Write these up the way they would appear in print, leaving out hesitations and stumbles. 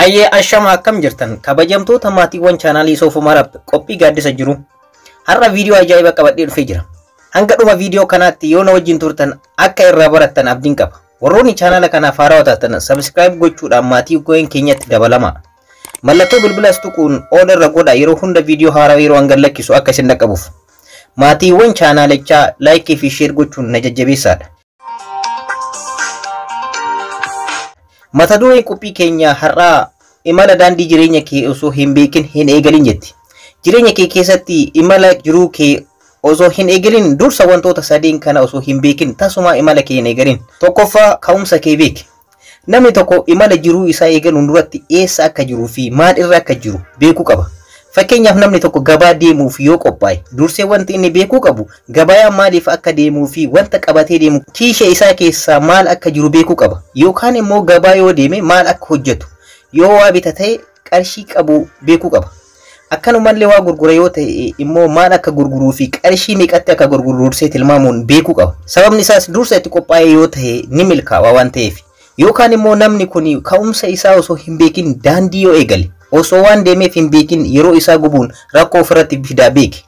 Hayyee ashama akkam jirtan kabajamtoota maatiiwwan chaanaalii Soofumar App qophii gaaddisa jiru. Har'a viidiyoo ajaa'ibaa qabadhee dhufee jira. Hanga dhuma viidiyoo kanaatti yoo na wajjin turtan akka irraa barattan abdiin qaba. Warroonni chaanaala kanaaf haarawaa taatan subscribe gochuudhaan maatii keenyatti dabalamaa. Mallattoo bilbilas tuquun all irra godhaa yeroo hunda viidiyoo haaraa yeroo hanga lakkisu akka isin dhaqqabuuf. Maatiiwwan chaanaalichaa laayikii fi sheer gochuun na jajjabeessaadha. Mata dureen qophii keenya har'aa imala daandii jireenya kee osoo hin beekin hin eegalin jetti. Jireenya kee keessatti imala jiruu kee osoo hin eegalin dursa wantoota sadeen kana osoo hin beekin tasuma imala kee hin eegalin. Tokkoffaa ka'umsa kee beeki. Namni tokko imala jiruu isaa eegaluun duratti eessa akka jiruu fi maal irra akka jiru beekuu qaba. Fakkeenyaaf namni tokko gabaa deemuuf yoo qophaa'e dursee wanti inni beekuu qabu gabayaa maaliif akka deemuu fi wanta qabatee deemu kiisha isaa keessaa maal akka jiru beekuu qaba. Yookaan immoo gabaa yoo deeme maal akka hojjetu yoo waa bita ta'e qarshii qabu beekuu qaba. Akkanumallee waa gurgura yoo ta'e immoo maal akka gurguruu fi qarshii meeqatti akka gurguru dursee tilmaamuun beekuu qaba. Sababni isaas dursa itti qophaa'e yoo ta'e ni milkaa'a waan ta'eef. Yookaan immoo namni kun ka'umsa isaa osoo hin beekin daandii yoo eegale osoo waan deemeef hin beekin yeroo isaa gubuun rakkoo ofirratti fidaa beeki.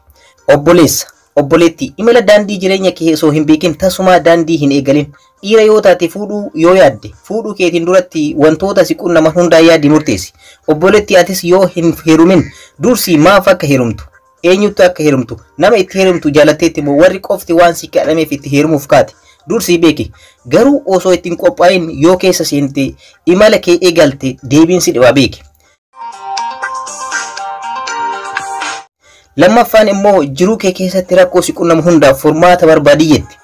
Obboleessa, obboleettii imala daandii jireenya kee osoo hin beekin tasumaa daandii hin eegalin. Dhiira yoo taate fuudhuu yoo yaadde fuudhuu keetiin duratti wantoota si qunnaman hundaa yaadii murteessi. Obboleettii atis yoo hin heerumin dursi maaf akka heerumtu eenyutti akka heerumtu nama itti heerumtu jaalatteetti immoo warri qofti waan si kadhameef itti heerumuuf kaate. Dursii beeki. Garuu osoo ittiin qophaa'in yoo keessa seente imala kee eegalte deebiin si dhibaa beeki. Lammaffaan immoo jiruu kee keessatti rakkoo si qunnamu hundaaf furmaata barbaadi jetti.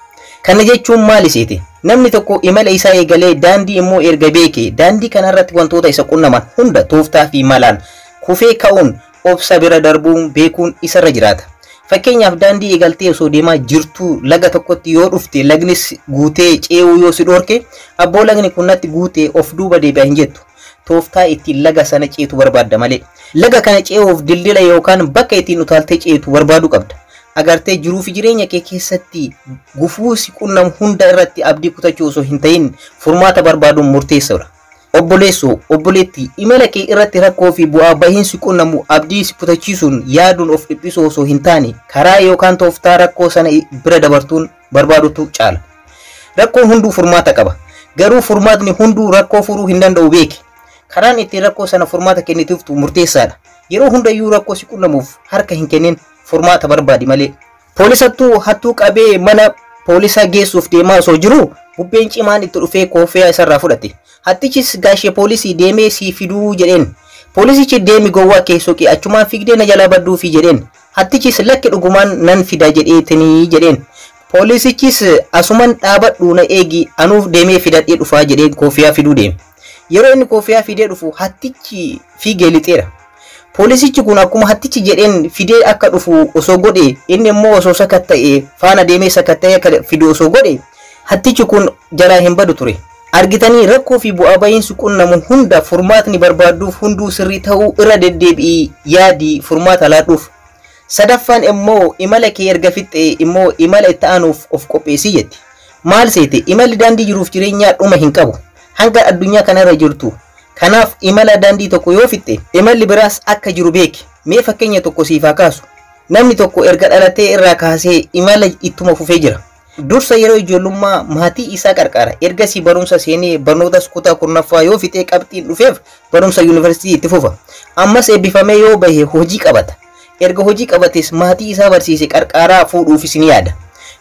Kana jechuun maali seete? Namni tokko imala isaa eegalee daandii immoo erga beeke daandii kanarratti wantoota isa qunnaman hunda tooftaa fi malaan kufee ka'uun obsa bira darbuun beekuun isarra jiraata. Fakkeenyaaf daandii eegaltee osoo deemaa jirtuu laga tokkotti yoo dhufte lagnis guutee ce'uu yoo si dhorke abboo lagni kun natti guutee of duuba deebi'a hin jettu. Tooftaa ittiin laga sana ceetu barbaadda malee. Laga kana ce'uuf dildila yookaan bakka ittiin utaaltee ceetu barbaaduu qabda. Agartee jiruu fi jireenya kee keessatti gufuu si qunnamu hunda irratti abdii kutachuu osoo hin ta'in furmaata barbaaduun murteessaadha. Obboleessoo, obboleettii imala kee irratti rakkoo fi bu'aa bahiin si qunnamu abdii si kutachiisuun yaaduun of dhiphisuu osoo hin taane karaa yookaan tooftaa rakkoo sana bira dabartuun barbaadutu caala. Rakkoon hunduu furmaata qaba. Garuu furmaatni hunduu rakkoo furuu hin danda'u beeki. Karaan ittiin rakkoo sana furmaata kennituuftu murteessaadha. Yeroo hundayyuu rakkoo si qunnamuuf harka hin kennin furmaata barbaadi malee. Poolisattuu hattuu qabee mana poolisaa geessuuf deemaa osoo jiru bubbeen cimaan itti dhufee koofiyaa isarraa fudhate. Hattichis gaashee poolisii deemee sii fiduu jedheen. Poolisichi deemi gowwaa kee soqii achumaan fiigdee na jalaa badduufi jedheen. Hattichis lakki dhugumaan nan fida jedheetinii jedheen. Poolisichis asuman dhaabadhu na eegi anuuf deemee fidadhee dhufaa jedheen koofiyaa fiduu deeme. Yeroo inni koofiyaa fidee dhufu hattichi fiigee lixeera. Poolisichi kun akkuma hattichi jedheen fidee akka dhufu osoo godhe inni immoo osoo sakatta'e faana deemee sakatta'ee akka fidu osoo godhe hattichi kun jalaa hin badu ture. Argitanii rakkoo fi bu'aa bahiinsi qunnamu hunda furmaatni barbaadduuf hunduu sirrii ta'uu irra deddeebi'ii yaadii furmaata laadhuuf. Sadaffaan immoo imala kee erga fixxee immoo imala itti aanuuf of qopheessii jetti. Maal seete imalli daandii jiruuf jireenyaa dhuma hin qabu. Hanga addunyaa kanarra jirtu. Kanaaf imala daandii tokko yoo fixxe imalli biraas akka jiru beeki. Mee fakkeenya tokko siif haa kaasu. Namni tokko erga dhalatee irraa kaasee imala ittuma fufee jira. Dursa yeroo ijoollummaa maatii isaa qarqaara. Ergasii barumsa seenee barnootas kutaa kurnaffaa yoo fixee qabxiin dhufeef barumsa yuunivarsiitii itti fufa. Ammas eebbifamee yoo bahe hojii qabata. Erga hojii qabates maatii isaa barsiise qarqaaraa fuudhuufis ni yaada.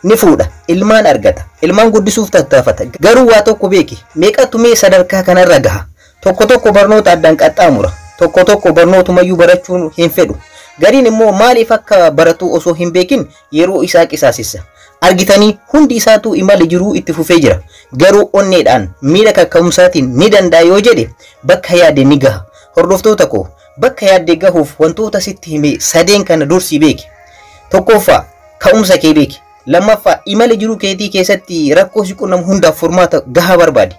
Ni fuudha. Ilmaan argata. Ilmaan guddisuuf tattaafata. Garuu waa tokko beeki. Meeqatu mee sadarkaa kanarra gaha? Tokko tokko barnoota addaan qaxxaamura. Tokko tokko barnootumayyuu barachuun hin fedhu. Gariin immoo maaliif akka baratu osoo hin beekin yeroo isaa qisaasessa. Argitanii hundi isaatu imala jiruu itti fufee jira. Garuu onneedhaan miira kakka'umsaatiin ni danda'a yoo jedhe bakka yaade ni gaha. Hordoftoota koo bakka yaadde gahuuf wantoota sitti hime sadeen kana dursii beeki. Tokkoffaa ka'umsa kee beeki. Lammaffaa imala jiruu keetii keessatti rakkoo si qunnamu hundaaf furmaata gahaa barbaadi.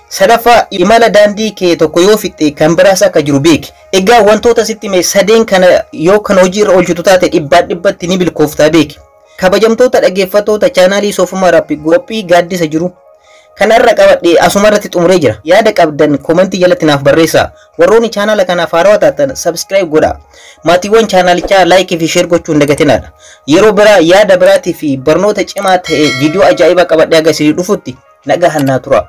Sadaffaa imala daandii kee tokko yoo fixxe kan biraas akka jiru beeki. Egaa wantoota sitti hime sadeen kana yoo kan hojii irra oolchitu taate dhibbaan dhibbatti ni milkooftaa beeki. Kabajamtoota dhaggeeffattoota chaanaalii Soofumar App qophii gaaddisa jiru. Kanarra qabadhee asumarratti xumuree jira. Yaada qabdan koomentii jalatti naaf barreessaa. Warroonni chaanaala kanaaf haarawaa taatan subscribe godhaa. Maatiiwwan chaanaalichaa like fi share gochuu hin dagatinaadha. Yeroo biraa yaada biraatii fi barnoota cimaa ta'e viidiyoo ajaa'ibaa qabadhee haga isinii dhufutti nagaa hannaa tura.